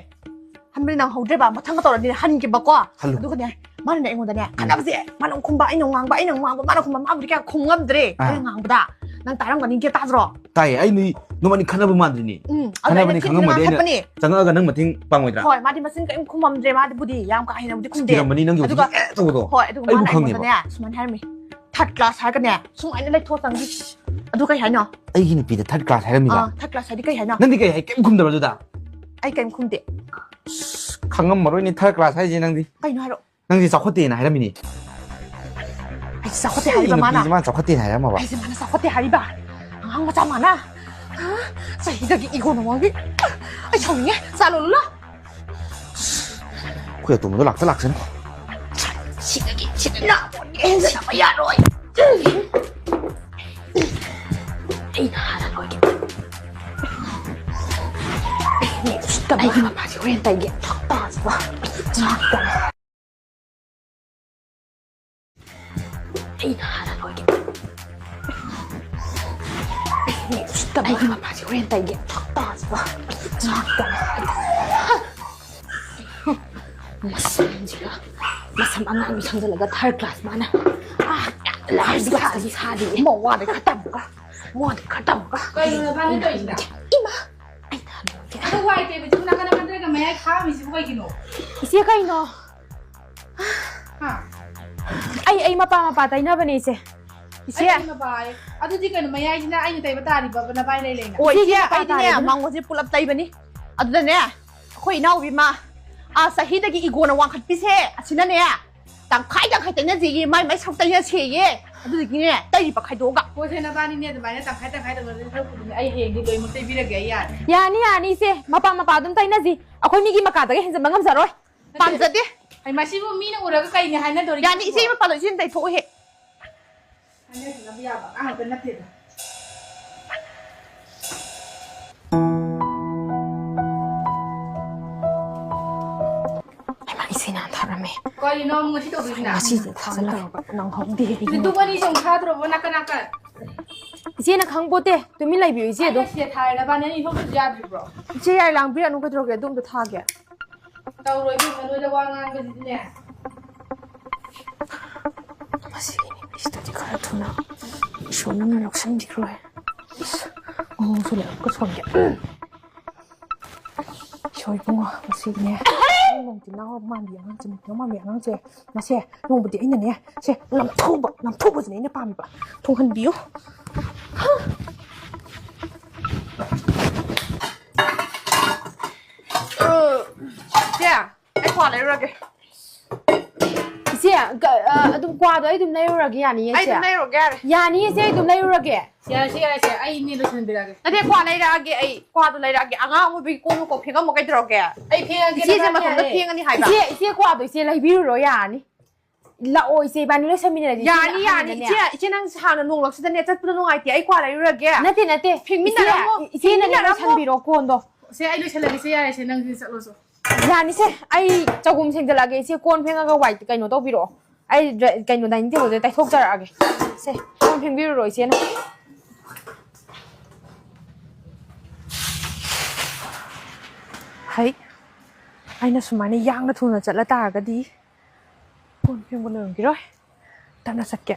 ꯍꯟꯕꯗꯤ ꯅꯪꯍꯧꯗ꯭ꯔꯦꯕ꯫ ꯃꯊꯪꯒ ꯇꯧꯔꯗꯤ ꯍꯟꯒꯦꯕꯀꯣ꯫ ꯍꯜꯂꯨ꯫ ꯑꯗꯨꯒꯅꯦ, ꯃꯥꯅꯅꯦ ꯑꯩꯉꯣꯟꯗꯅꯦ, ꯈꯠꯅꯕꯁꯦ ꯃꯥꯅ ꯑꯃꯨꯛ ꯈꯨꯝꯕ, ꯑꯩꯅ ꯑꯃꯨꯛ ꯉꯥꯡꯕ, ꯑꯩꯅ ꯑꯃꯨꯛ ꯉꯥꯡꯕ, ꯃꯥꯅ ꯈꯨꯝꯕ, ꯃꯥꯕꯨꯗꯤ ꯀꯌꯥ ꯈꯨꯝ ꯉꯝꯗ꯭ꯔꯦ꯫ ꯑꯥ꯫ ꯑꯩꯅ ꯉꯥꯡꯕꯗ ꯅꯪ ꯇꯥꯔꯝꯒꯅꯤ, ꯒ꯭ꯌꯥꯟ ꯇꯥꯗ꯭ꯔꯣ? ꯇꯥꯏꯌꯦ, ꯑꯩ ꯅꯣꯏ ꯅꯕꯥꯅꯤ ꯈꯠꯅꯕ ꯃꯥꯟꯗ꯭ꯔꯤꯅꯦ꯫ ꯎꯝ, ꯑꯗꯨ ꯑꯩꯅ ꯈꯠꯅꯕꯅꯤ ꯊꯤꯟ ꯈꯪꯉꯝꯃꯗꯤ ꯑꯩꯅ ꯉꯥꯡꯈꯠꯄꯅꯦ꯫ ꯆꯪꯉꯛꯑꯒ ꯅꯪ ꯃꯇꯦꯡ ꯄꯥꯡꯉꯣꯏꯗ꯭ꯔꯥ? ꯍꯣꯏ, ꯃꯥꯗꯤ ꯃꯆꯤꯟ ꯀꯔꯤꯝ ꯈꯨꯝꯃꯝꯗ꯭ꯔꯦ, ꯃꯥꯗꯤꯕꯨꯗꯤ ꯌꯥꯝ ꯀꯥ ꯍꯦꯟꯅꯕꯨꯗꯤ ꯈꯨꯝꯗꯦ꯫ ꯀꯤꯔꯝꯃꯅꯤ ꯅꯪꯒꯤ ꯑꯗꯨꯒ ꯍꯧꯖꯤꯛꯀꯤ ꯑꯦ ꯇꯧꯕꯗꯣ꯫ ꯍꯣꯏ, ꯑꯗꯨꯒ ꯑꯩꯕꯨ ꯃꯥꯅ ꯈꯪꯉꯦꯕ꯫ ꯑꯩꯉꯣꯟꯗꯅꯦ ꯁꯨꯃꯥꯏꯅ ꯍꯥꯏꯔꯝꯃꯤ, "Third class ꯍꯥꯏꯔꯒꯅꯦ ꯁꯨꯃꯥꯏꯅ ꯂꯩꯊꯣꯛꯑ ꯆꯪꯈꯤ꯫" ꯑꯗꯨ ꯀꯩ ꯍꯥꯏꯅꯣ? ꯑꯩꯒꯤ ꯅꯨꯄꯤꯗ third class ꯍꯥꯏꯔꯝꯃꯤꯕ? ꯑꯥ, third class ꯍꯥꯏꯗꯤ ꯀꯩ ꯍꯥꯏꯅꯣ? ꯅꯪꯗꯤ ꯀꯩ ꯍꯥꯏ? ꯀꯩꯝ ꯈꯨꯝꯗꯕ꯭ꯔꯥ ꯑꯗꯨꯗ? ꯑꯩ ꯀꯩꯝ ꯈꯨꯝꯗꯦ꯫ ꯑꯁ, ꯈꯪꯉꯝꯃꯔꯣꯏꯅꯦ third class ꯍꯥꯏꯁꯦ ꯅꯪꯗꯤ꯫ ꯀꯩꯅꯣ ꯍꯥꯏꯔꯛꯑꯣ꯫ ꯅꯪꯁꯦ ꯆꯥꯎꯈꯠꯇꯦꯅ ꯍꯥꯏꯔꯝꯃꯤꯅꯦ꯫ ꯑꯩꯁꯦ ꯆꯥꯎꯈꯠꯇꯦ ꯁꯤ ꯍꯥꯏꯔꯤꯕ ꯃꯥꯅ? ꯅꯨꯄꯤꯁꯦ ꯃꯥꯅ ꯆꯥꯎꯈꯠꯇꯦꯅ ꯍꯥꯏꯔꯝꯃꯕ? ꯑꯩꯁꯦ ꯃꯥꯅ ꯆꯥꯎꯈꯠꯇꯦ ꯍꯥꯏꯔꯤꯕ? ꯑꯉꯥꯡ ꯃꯆꯥ ꯃꯥꯅ? ꯍꯥ? ꯆꯍꯤꯗꯒꯤ ꯏꯒꯣꯅ ꯋꯥꯡꯕꯤ? ꯑꯩ ꯁꯥꯎꯅꯤꯡꯉꯦ꯫ ꯆꯥ ꯂꯣꯜꯂꯨ ꯂꯥꯎ꯫ ꯑꯩꯈꯣꯏ ꯑꯇꯣꯝꯕꯗꯣ ꯂꯥꯛꯇ ꯂꯥꯛꯁꯅꯨ꯫ ꯁꯤꯗꯒꯤ, ꯁꯤꯗ ꯂꯥꯛꯄꯒꯤ ꯍꯦꯟꯖꯟꯅꯕ ꯌꯥꯔꯣꯏ꯫ ꯑꯩꯅ ꯍꯥꯟꯅ ꯂꯣꯏꯒꯦ꯫ ꯑꯩꯒꯤ ꯃꯄꯥꯁꯦ ꯍꯣꯔꯦꯟ ꯇꯩꯒꯦ꯫ ꯁꯛꯇꯥꯁꯤꯒ꯫ ꯑꯩꯅ ꯍꯥꯟꯅ ꯂꯣꯏꯒꯦ꯫ ꯑꯩꯒꯤ ꯃꯄꯥꯁꯦ ꯍꯣꯔꯦꯟ ꯇꯩꯒꯦ꯫ ꯁꯛꯇꯥꯁꯤꯒ꯫ ꯃꯁꯝꯁꯤꯒ꯫ ꯃꯁꯝ ꯑꯉꯥꯡꯕꯤ ꯁꯪꯖꯜꯂꯒ third class ꯃꯥꯅ꯫ ꯑꯥ, ꯂꯥꯏꯔꯤꯛ ꯁꯥꯗꯤ ꯁꯥꯗꯦ꯫ ꯃꯋꯥꯗ ꯈꯔ ꯇꯝꯃꯨꯒ꯫ ꯃꯋꯥꯗ ꯈꯔ ꯇꯝꯃꯨꯒ꯫ ꯀꯩꯅꯣ ꯅꯕꯥꯅꯤ ꯇꯧꯔꯤꯁꯤꯅ? ꯏꯃꯥ! ꯑꯩ ꯊꯥꯗꯣꯛꯀꯦ꯫ ꯑꯗꯣ ꯋꯥꯏ ꯇꯩꯕꯁꯤꯕꯨ ꯅꯥꯀꯟ ꯅꯥꯀꯟꯗꯒ ꯃꯌꯥꯏ ꯈꯥꯝꯃꯤꯁꯤꯕꯨ ꯀꯩꯒꯤꯅꯣ? ꯏꯆꯦ ꯀꯩꯅꯣ? ꯍꯥ? ꯑꯩ, ꯑꯩ ꯃꯄꯥ ꯃꯄꯥ ꯇꯩꯅꯕꯅꯦ ꯏꯆꯦ꯫ ꯏꯆꯦ꯫ ꯑꯩ ꯃꯄꯥ ꯍꯥꯏ-, ꯑꯗꯨꯗꯤ ꯀꯩꯅꯣ ꯃꯌꯥꯏꯁꯤꯅ ꯑꯩꯅ ꯇꯩꯕ ꯇꯥꯔꯤꯕ ꯅꯕꯥꯏ ꯂꯩ ꯂꯩꯅ? ꯑꯣ, ꯏꯆꯦ, ꯏꯆꯦ ꯃꯄꯥ ꯑꯩꯗꯤꯅꯦ ꯇꯥꯔꯦꯗꯅ꯫ ꯃꯉꯣꯟꯁꯦ ꯄꯨꯂꯞ ꯇꯩꯕꯅꯤ꯫ ꯑꯗꯨꯗꯅꯦ ꯑꯩꯈꯣꯏ ꯏꯅꯥꯎꯕꯤ ꯑꯃ, ꯑꯥ, ꯆꯍꯤꯗꯒꯤ ꯏꯒꯣꯅ ꯋꯥꯡꯈꯠꯄꯤꯁꯦ ꯑꯁꯤꯅꯅꯦ ꯇꯪꯈꯥꯏ ꯇꯪꯈꯥꯏ ꯇꯩꯅꯁꯦꯌꯦ, ꯃꯥꯏ ꯃꯥꯏ ꯁꯔꯨꯛ ꯇꯩꯅꯁꯦꯌꯦ꯫ ꯑꯗꯨꯗꯨꯒꯤꯅꯦ ꯇꯩꯔꯤꯕ ꯈꯥꯏꯗꯣꯛꯑꯒ꯫ ꯍꯣꯏꯁꯦ, ꯅꯕꯥꯅꯤꯅꯦ ꯑꯗꯨꯃꯥꯏꯅ ꯇꯪꯈꯥꯏ ꯇꯪꯈꯥꯏ ꯇꯧꯅꯗꯣꯏ ꯁꯔꯨꯛꯄꯨꯗꯤꯅꯦ, ꯑꯩ ꯍꯌꯦꯡꯗꯤ ꯂꯣꯏꯃꯛ ꯇꯩꯕꯤꯔꯒꯦ ꯑꯩ ꯌꯥꯔꯦ꯫ ꯌꯥꯅꯤ, ꯌꯥꯅꯤ ꯏꯆꯦ, ꯃꯄꯥ ꯃꯄꯥ ꯑꯗꯨꯝ ꯇꯩꯅꯁꯤ꯫ ꯑꯩꯈꯣꯏ ꯃꯤꯒꯤ ꯃꯀꯥꯗꯒꯤ ꯍꯦꯟꯖꯟꯕ ꯉꯝꯖꯔꯣꯏ꯫ ꯅꯠꯇꯦ꯫ ꯄꯥꯝꯖꯗꯦ꯫ ꯑꯩ ꯃꯁꯤꯕꯨ ꯃꯤꯅ ꯎꯔꯒ ꯀꯩꯅꯤ ꯍꯥꯏꯅꯗꯣꯔꯤꯒꯦ ꯌꯥꯅꯤ ꯁꯤꯕꯣ? ꯏꯆꯦ, ꯃꯄꯥꯗꯣ ꯏꯆꯦꯅ ꯇꯩꯊꯣꯛꯎꯍꯦ꯫ ꯍꯥꯏꯅ ꯁꯤꯟꯅꯕ ꯌꯥꯕ ꯑꯉꯥꯡ ꯉꯥꯛꯇ ꯅꯠꯇꯦꯗ꯫ ꯍꯩꯃꯥ, ꯏꯆꯦꯅ ꯊꯥꯔꯝꯃꯦ꯫ ꯀꯔꯤꯅꯣ ꯉꯁꯤ ꯇꯧꯗꯣꯏꯁꯤꯅ? ꯉꯁꯤꯗꯤ ꯊꯥꯖꯤꯜꯂꯒ ꯅꯪꯍꯧꯗꯦ꯫ ꯅꯨꯇꯨꯞ ꯑꯅꯤꯁꯦ ꯑꯃꯨꯛ ꯊꯥꯗ꯭ꯔꯣꯕꯣ ꯅꯥꯀꯟ ꯅꯥꯀꯟ? ꯏꯆꯦꯅ ꯈꯪꯄꯣꯠꯇꯦ, ꯇꯨꯃꯤꯟ ꯂꯩꯕꯤꯌꯨ ꯏꯆꯦ ꯑꯗꯨꯝ꯫ ꯑꯩꯅ ꯁꯤꯗ ꯊꯥꯔꯦ, ꯅꯕꯥꯅꯤ ꯑꯅꯤ ꯊꯣꯛꯇ꯭ꯔꯁꯨ ꯌꯥꯗ꯭ꯔꯤꯕ꯭ꯔꯣ? ꯏꯆꯦ ꯌꯥꯔꯦ, ꯂꯥꯡꯕꯤꯔꯅꯨ, ꯀꯩꯗꯧꯔꯒꯦ? ꯑꯗꯨ ꯑꯝꯇ ꯊꯥꯒꯦ꯫ ꯇꯧꯔꯣꯏ ꯏꯕꯦꯝꯃ, ꯅꯣꯏꯗ ꯋꯥ ꯉꯥꯡꯕꯁꯤꯗꯤꯅꯦ꯫ ꯏꯁꯣꯔꯅ ꯂꯧꯁꯤꯟꯕꯤꯈ꯭ꯔꯣꯏ꯫ ꯏꯁ, ꯉꯥꯃꯨꯁꯨ ꯂꯩꯔꯛꯀ ꯁꯣꯟꯒꯦ꯫ ꯏꯁꯣꯔ ꯏꯕꯨꯡꯉꯣ, ꯉꯁꯤꯗꯤꯅꯦ, ꯅꯣꯡ ꯆꯤꯡꯅꯥꯎ ꯃꯥꯟꯕꯤ ꯑꯉꯥꯡꯁꯦ, ꯃꯥꯟꯕꯤ ꯑꯉꯥꯡꯁꯦ, ꯃꯁꯦ ꯅꯣꯡꯃꯗꯤ ꯑꯩꯅꯅꯦ, ꯁꯦ ꯂꯝꯊꯨꯕ, ꯂꯝꯊꯨꯕꯁꯤꯅꯦ ꯑꯩꯅ ꯄꯥꯝꯃꯤꯕ꯫ ꯊꯨꯡꯍꯟꯕꯤꯌꯨ꯫ ꯏꯆꯦ, ꯑꯩ ꯀ꯭ꯋꯥ ꯂꯩꯔꯨꯔꯒꯦ꯫ ꯏꯆꯦ, ꯒ-, ꯑ, ꯑꯗꯨꯝ ꯀ꯭ꯋꯥꯗꯣ ꯑꯩ ꯑꯗꯨꯝ ꯂꯩꯔꯨꯔꯒꯦ, ꯌꯥꯅꯤꯌꯦ, ꯑꯩ ꯏꯆꯦ? ꯑꯗꯨꯝ ꯂꯩꯔꯨꯔꯒꯦ, ꯌꯥꯔꯦ꯫ ꯌꯥꯅꯤꯌꯦ, ꯏꯆꯦ, ꯑꯩ ꯑꯗꯨꯝ ꯂꯩꯔꯨꯔꯒꯦ꯫ ꯌꯥꯔꯦꯁꯦ, ꯌꯥꯔꯦꯁꯦ, ꯑꯩꯅꯦ ꯂꯣꯏꯁꯟꯕꯤꯔꯛꯑꯒꯦ꯫ ꯅꯠꯇꯦ, ꯀ꯭ꯋꯥ ꯂꯩꯔꯛꯑꯒꯦ ꯑꯩ꯫ ꯀ꯭ꯋꯥꯗꯣ ꯂꯩꯔꯛꯑꯒꯦ꯫ ꯑꯉꯥꯡ ꯑꯣꯏꯕꯒꯤ ꯀꯣꯟ ꯃꯀꯣꯛ ꯐꯦꯡꯉꯝꯃꯣ ꯀꯩꯗꯧꯔꯒꯦ? ꯑꯩ ꯐꯦꯡꯉꯒꯦ, ꯏꯆꯦꯁꯦ ꯅꯪ ꯃꯇꯣꯝꯇ ꯌꯥꯔꯦ꯫ ꯐꯦꯡꯉꯅꯤ ꯍꯥꯏꯕ? ꯏꯆꯦ, ꯏꯆꯦ, ꯀ꯭ꯋꯥꯗꯣ ꯏꯆꯦ ꯂꯩꯕꯤꯔꯨꯔꯣ, ꯌꯥꯅꯤ꯫ ꯂꯥꯛꯑꯣ, ꯏꯆꯦ, ꯏꯕꯥꯅꯤ ꯂꯣꯏꯁꯟꯃꯤꯟꯅꯔꯁꯤ꯫ ꯌꯥꯅꯤ, ꯏꯆꯦꯅ ꯌꯥꯅꯤ, ꯍꯥꯟꯅꯅꯦ꯫ ꯏꯆꯦ, ꯏꯆꯦ, ꯅꯪ ꯍꯥꯟꯅ ꯅꯣꯡꯂꯛꯁꯤꯗꯅꯦ ꯆꯠꯄꯗꯣ ꯅꯨꯡꯉꯥꯏꯇꯦ, ꯑꯩ ꯀ꯭ꯋꯥ ꯂꯩꯔꯨꯔꯒꯦ꯫ ꯅꯠꯇꯦ, ꯅꯠꯇꯦ꯫ ꯐꯦꯡꯃꯤꯟꯅꯔꯝꯃꯣ, ꯏꯆꯦ, ꯏꯆꯦꯅꯅꯦ ꯐꯦꯡꯃꯤꯟꯅꯔꯝꯃꯣ꯫ ꯂꯣꯏꯁꯟꯕꯤꯔꯣ ꯀꯣꯟꯗꯣ꯫ ꯁꯦ, ꯑꯩ ꯂꯣꯏꯁꯜꯂꯒꯦ, ꯁꯦ, ꯌꯥꯔꯦ, ꯁꯦ, ꯅꯪꯁꯨ ꯆꯠꯂꯣ, ꯆꯣ꯫ ꯌꯥꯅꯤꯁꯦ, ꯑꯩ ꯆꯒꯨꯝ ꯁꯦꯡꯖꯜꯂꯛꯑꯒꯦ, ꯏꯆꯦ, ꯀꯣꯟ ꯐꯦꯡꯉꯒ ꯋꯥꯏ ꯀꯩꯅꯣ ꯇꯧꯕꯤꯔꯛꯑꯣ꯫ ꯑꯩ ꯗ꯭ꯔ-, ꯀꯩꯅꯣ, dining tableꯗ ꯇꯩꯊꯣꯛꯆꯔꯛꯑꯒꯦ꯫ ꯁꯦ, ꯀꯣꯟ ꯐꯦꯡꯕꯤꯔꯨꯔꯣ, ꯏꯆꯦꯅ꯫ ꯍꯩ, ꯑꯩꯅ ꯁꯨꯃꯥꯏꯅ ꯌꯥꯡꯅ ꯊꯨꯅ ꯆꯠꯂ ꯇꯥꯔꯒꯗꯤ ꯀꯣꯟ ꯐꯦꯡꯕ ꯂꯣꯏꯔꯝꯈꯤꯔꯣꯏ꯫ ꯇꯞꯅ ꯆꯠꯀꯦ꯫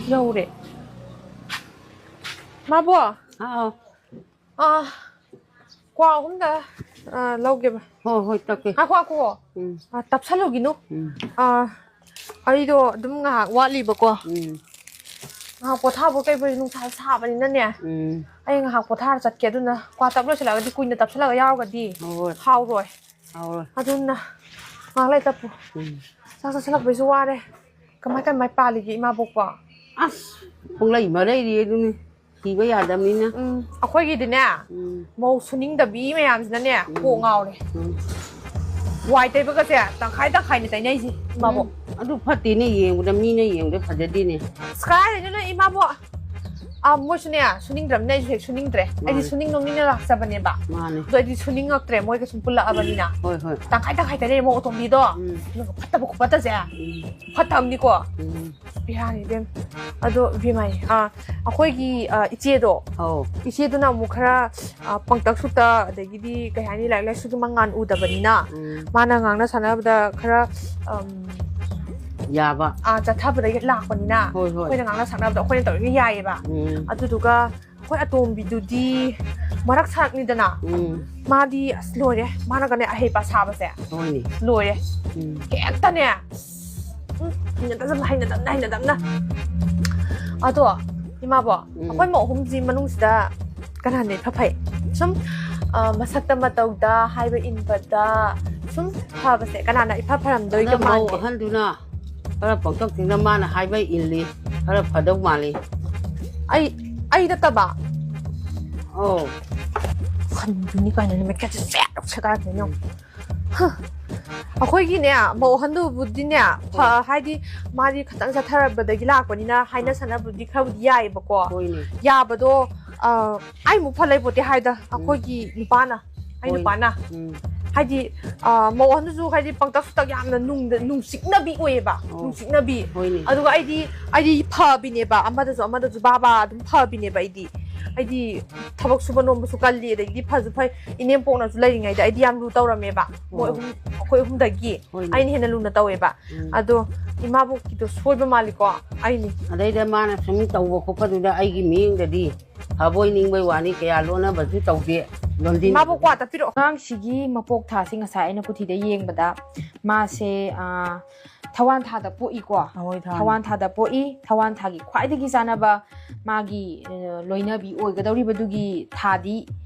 ꯌꯧꯔꯦ꯫ ꯃꯥꯕꯣ꯫ ꯍꯥꯎ꯫ ꯑꯥ, ꯀ꯭ꯋꯥ ꯑꯍꯨꯝꯗ, ꯑꯥ, ꯂꯧꯒꯦꯕ꯫ ꯍꯣꯏ, ꯍꯣꯏ, ꯇꯞꯀꯦ꯫ ꯉꯥꯏꯈꯣ, ꯉꯥꯏꯈꯣ꯫ ꯎꯝ꯫ ꯑꯥ, ꯇꯞꯁꯜꯂꯨꯒꯤꯅꯨ꯫ ꯎꯝ꯫ ꯑꯥ, ꯑꯩꯗꯣ ꯑꯗꯨꯝ ꯉꯥꯏꯍꯥꯛ ꯋꯥꯠꯂꯤꯕꯀꯣ꯫ ꯎꯝ꯫ ꯉꯥꯏꯍꯥꯛ ꯄꯣꯊꯥꯕ ꯀꯩꯕꯨ ꯅꯨꯡꯁꯥ ꯁꯥꯕꯅꯤꯅꯅꯦ꯫ ꯎꯝ꯫ ꯑꯩ ꯉꯥꯏꯍꯥꯛ ꯄꯣꯊꯥꯔ ꯆꯠꯀꯦ꯫ ꯑꯗꯨꯅ ꯀ꯭ꯋꯥ ꯇꯞ ꯂꯣꯏꯁꯤꯜꯂꯛꯑꯒꯗꯤ ꯀꯨꯏꯅ ꯇꯞꯁꯤꯜꯂꯒ ꯌꯥꯎꯔꯒꯗꯤ ꯍꯣꯏ꯫ ꯍꯥꯎꯔꯣꯏ꯫ ꯍꯥꯎꯔꯣꯏ꯫ ꯑꯗꯨꯅ ꯉꯥꯏꯍꯥꯛ ꯂꯩ ꯇꯞꯄꯨ꯫ ꯎꯝ꯫ ꯆꯥꯛ ꯆꯥꯁꯤꯜꯂꯛꯄꯩꯁꯨ ꯋꯥꯔꯦ꯫ ꯀꯃꯥꯏ ꯀꯃꯥꯏ ꯄꯥꯜꯂꯤꯒꯦ ꯏꯃꯥꯕꯣꯛꯄꯣ? ꯑꯁ, ꯄꯨꯡꯂꯩ ꯃꯔꯩꯔꯤ ꯑꯗꯨꯅꯤ꯫ ꯊꯤꯕ ꯌꯥꯗꯕꯅꯤꯅ꯫ ꯎꯝ, ꯑꯩꯈꯣꯏꯒꯤꯗꯤꯅꯦ, ꯎꯝ꯫ ꯃꯧ ꯁꯨꯅꯤꯡꯗꯕꯤ ꯃꯌꯥꯝꯁꯤꯅꯅꯦ, ꯎꯝ꯫ ꯀꯣꯛ ꯉꯥꯎꯔꯦ꯫ ꯎꯝ꯫ ꯋꯥꯏ ꯇꯩꯕꯒꯁꯦ ꯇꯪꯈꯥꯏ ꯇꯪꯈꯥꯏꯅꯦ ꯇꯩꯅꯩꯁꯦ, ꯏꯃꯥꯕꯣꯛ꯫ ꯎꯝ꯫ ꯑꯗꯨ ꯐꯠꯇꯦꯅꯦ, ꯌꯦꯡꯕꯗ, ꯃꯤꯅ ꯌꯦꯡꯕꯗ ꯐꯖꯗꯦꯅꯦ꯫ ꯑꯁ, ꯀꯗꯥꯏꯗꯩꯅꯣꯅꯦ, ꯏꯃꯥꯕꯣꯛ? ꯑꯥ, ꯃꯣꯏꯁꯨꯅꯦ, ꯁꯨꯅꯤꯡꯗ꯭ꯔꯕꯅꯤꯅ ꯑꯩꯁꯨ ꯍꯦꯛ ꯁꯨꯅꯤꯡꯗ꯭ꯔꯦ꯫ ꯑꯩꯗꯤ ꯃꯥꯅꯦ꯫ ꯁꯨꯅꯤꯡ ꯅꯣꯡꯅꯤꯡꯅ ꯂꯥꯛꯆꯕꯅꯦꯕ꯫ ꯃꯥꯅꯦ꯫ ꯑꯗꯣ ꯑꯩꯗꯤ ꯁꯨꯅꯤꯡꯉꯛꯇ꯭ꯔꯦ, ꯃꯣꯏꯒ ꯁꯨꯝ ꯄꯨꯜꯂꯛꯑꯕꯅꯤꯅ꯫ ꯍꯣꯏ, ꯍꯣꯏ꯫ ꯇꯪꯈꯥꯏ ꯇꯪꯈꯥꯏ ꯇꯥꯔꯦ ꯃꯧ ꯑꯇꯣꯝꯕꯤꯗꯣ꯫ ꯎꯝ꯫ ꯑꯗꯨꯒ ꯐꯠꯇꯕ ꯈꯨꯐꯠꯇꯁꯦ꯫ ꯎꯝ꯫ ꯐꯠꯇꯕꯅꯤꯀꯣ꯫ ꯎꯝ꯫ ꯕꯤꯍꯥꯔꯤ ꯏꯕꯦꯝ꯫ ꯑꯗꯣ ꯏꯕꯦꯝꯃ, ꯑꯥ, ꯑꯩꯈꯣꯏꯒꯤ, ꯑꯥ, ꯏꯆꯦꯗꯣ꯫ ꯑꯧ꯫ ꯏꯆꯦꯗꯨꯅ ꯑꯃꯨꯛ ꯈꯔ, ꯑꯥ, ꯄꯪꯇꯛ ꯁꯨꯛꯇ, ꯑꯗꯒꯤꯗꯤ ꯀꯩ ꯍꯥꯏꯅꯤ, ꯂꯥꯏꯔꯤꯛ ꯂꯥꯏꯁꯨꯗꯨ ꯃꯉꯥꯟ ꯎꯗꯕꯅꯤꯅ, ꯎꯝ꯫ ꯃꯥꯅ ꯉꯥꯡꯅ ꯁꯥꯟꯅꯕꯗ ꯈꯔ, ꯑꯝ, ꯌꯥꯕ꯫ ꯑꯥ, ꯆꯠꯊꯕꯗꯒꯤ ꯂꯥꯛꯄꯅꯤꯅ, ꯍꯣꯏ, ꯍꯣꯏ꯫ ꯑꯩꯈꯣꯏꯅ ꯉꯥꯡꯅ ꯁꯛꯅꯕꯗꯣ ꯑꯩꯈꯣꯏꯅ ꯇꯧꯔꯤꯒ ꯌꯥꯏꯌꯦꯕ꯫ ꯎꯝ꯫ ꯑꯗꯨꯗꯨꯒ ꯑꯩꯈꯣꯏ ꯑꯇꯣꯝꯕꯤꯗꯨꯗꯤ ꯃꯔꯛ ꯁꯥꯔꯛꯅꯤꯗꯅ, ꯎꯝ꯫ ꯃꯥꯗꯤ ꯑꯁ ꯂꯣꯏꯔꯦ, ꯃꯥꯅꯒꯅꯦ ꯑꯍꯩꯄꯥ ꯁꯥꯕꯁꯦ꯫ ꯍꯣꯏꯅꯦ꯫ ꯂꯣꯏꯔꯦ꯫ ꯎꯝ꯫ ꯍꯦꯛꯇꯅꯦ꯫ ꯎꯝ, ꯍꯩꯅꯗꯕꯅ, ꯍꯩꯅꯗꯕꯅ, ꯍꯩꯅꯗꯕꯅ꯫ ꯑꯗꯣ, ꯏꯃꯥꯕꯣ, ꯎꯝ꯫ ꯑꯩꯈꯣꯏ ꯃꯧ ꯑꯍꯨꯝꯁꯤ ꯃꯅꯨꯡꯁꯤꯗ ꯀꯅꯥꯅ ꯏꯐ ꯐꯩ? ꯁꯨꯝ, ꯑ, ꯃꯁꯛꯇ ꯃꯇꯧꯗ ꯍꯥꯏꯕ ꯏꯟꯕꯗ ꯁꯨꯝ ꯐꯕꯁꯦ ꯀꯅꯥꯅ ꯏꯐ ꯐꯔꯝꯗꯣꯏꯒ ꯑꯗ ꯃꯧ ꯃꯥꯟꯒꯦ? ꯑꯍꯟꯗꯨꯅ ꯈꯔ ꯄꯪꯇꯛ ꯇꯤꯡꯅ ꯃꯥꯅ ꯍꯥꯏꯕ ꯏꯜꯂꯤ, ꯈꯔ ꯐꯗꯧ ꯃꯥꯜꯂꯤ꯫ ꯑꯩ, ꯑꯩ ꯅꯠꯇꯕ? ꯑꯧ꯫ ꯈꯟꯗꯨꯅꯤ ꯀꯥꯏꯅ ꯅꯨꯃꯤꯠ ꯀꯌꯥꯁꯦ ꯁꯦꯠ ꯁꯦꯒꯥꯏꯔꯛꯇꯣꯏꯅꯣ꯫ ꯍ꯫ ꯑꯩꯈꯣꯏꯒꯤꯅꯦ, ꯃꯧ ꯑꯍꯟꯗꯨꯕꯨꯗꯤꯅꯦ, ꯐ-, ꯎꯝ꯫ ꯍꯥꯏꯗꯤ ꯃꯥꯗꯤ ꯈꯤꯇꯪ ꯆꯠꯊꯔꯕꯗꯒꯤ ꯂꯥꯛꯄꯅꯤꯅ ꯍꯥꯏꯅ ꯎꯝ꯫ ꯁꯥꯟꯅꯕꯗꯤ ꯈꯔꯕꯨꯗꯤ ꯌꯥꯏꯌꯦꯕꯀꯣ꯫ ꯍꯣꯏꯅꯦ꯫ ꯌꯥꯕꯗꯣ, ꯑ, ꯑꯩꯃꯨꯛ ꯐ ꯂꯩꯄꯣꯠꯇꯦ ꯍꯥꯏꯗ, ꯎꯝ꯫ ꯑꯩꯈꯣꯏꯒꯤ ꯅꯨꯄꯥꯅ, ꯑꯩ ꯍꯣꯏ꯫ ꯅꯨꯄꯥꯅ꯫ ꯎꯝ꯫ ꯍꯥꯏꯗꯤ, ꯑ, ꯃꯧ ꯑꯍꯟꯗꯨꯁꯨ ꯍꯥꯏꯗꯤ ꯄꯪꯇꯛ ꯁꯨꯇꯛ ꯌꯥꯝꯅ ꯅꯨꯡꯗ-, ꯅꯨꯡꯁꯤꯛꯅꯕꯤ ꯑꯣꯏꯌꯦꯕ, ꯑꯣ꯫ ꯅꯨꯡꯁꯤꯛꯅꯕꯤ꯫ ꯍꯣꯏꯅꯦ꯫ ꯑꯗꯨꯒ ꯑꯩꯗꯤ, ꯑꯩꯗꯤ ꯐꯕꯤꯅꯦꯕ, ꯑꯃꯗꯁꯨ ꯑꯃꯗꯁꯨ ꯕꯥ ꯕꯥ ꯑꯗꯨꯝ ꯐꯕꯤꯅꯦꯕ ꯑꯩꯗꯤ꯫ ꯑꯩꯗꯤ ꯊꯕꯛ ꯁꯨꯕ ꯅꯣꯝꯕꯁꯨ ꯀꯜꯂꯤ, ꯑꯗꯒꯤꯗꯤ ꯐꯁꯨ ꯐꯩ꯫ ꯏꯅꯦꯝꯄꯣꯛꯅꯁꯨ ꯂꯩꯔꯤꯉꯩꯗ ꯑꯩꯗꯤ ꯌꯥꯝ ꯂꯨ ꯇꯧꯔꯝꯃꯦꯕ꯫ ꯃꯣꯏ ꯑꯣ꯫ ꯑꯍꯨꯝ, ꯑꯩꯈꯣꯏ ꯑꯍꯨꯝꯗꯒꯤ ꯍꯣꯏꯅꯦ꯫ ꯑꯩꯅ ꯍꯦꯟꯅ ꯂꯨꯅ ꯇꯧꯋꯦꯕ꯫ ꯎꯝ꯫ ꯑꯗꯣ ꯏꯃꯥꯕꯣꯛꯀꯤꯗꯣ ꯁꯣꯏꯕ ꯃꯥꯜꯂꯤꯀꯣ? ꯑꯩꯅꯤ꯫ ꯑꯗꯩꯗ ꯃꯥꯅ ꯁꯨꯝ ꯇꯧꯕ ꯈꯣꯠꯄꯗꯨꯗ ꯑꯩꯒꯤ ꯃꯤꯠꯌꯦꯡꯗꯗꯤ ꯐꯕꯣꯏ ꯅꯤꯡꯕꯩ ꯋꯥꯅꯤ, ꯀꯌꯥ ꯂꯣꯟꯅꯕꯁꯨ ꯇꯧꯗꯦ꯫ ꯂꯣꯟꯗꯤꯟ ꯏꯃꯥꯕꯣꯛ ꯀ꯭ꯋꯥ ꯇꯞꯄꯤꯔꯛꯑꯣ꯫ ꯑꯉꯥꯡꯁꯤꯒꯤ ꯃꯄꯣꯛ ꯊꯥꯁꯤ ꯉꯁꯥꯏ ꯑꯩꯅ ꯀꯨꯊꯤꯗ ꯌꯦꯡꯕꯗ ꯃꯥꯁꯦ, ꯑꯥ, ꯊꯋꯥꯟ ꯊꯥꯗ ꯄꯣꯛꯏꯀꯣ꯫ ꯊꯋꯥꯟ ꯊꯥꯅꯤ꯫ ꯊꯋꯥꯟ ꯊꯥꯗ ꯄꯣꯛꯏ꯫ ꯊꯋꯥꯟ ꯊꯥꯒꯤ ꯈ꯭ꯋꯥꯏꯗꯒꯤ ꯆꯥꯟꯅꯕ ꯃꯥꯒꯤ, ꯑ, ꯂꯣꯏꯅꯕꯤ ꯑꯣꯏꯒꯗꯧꯔꯤꯕꯗꯨꯒꯤ ꯊꯥꯗꯤ,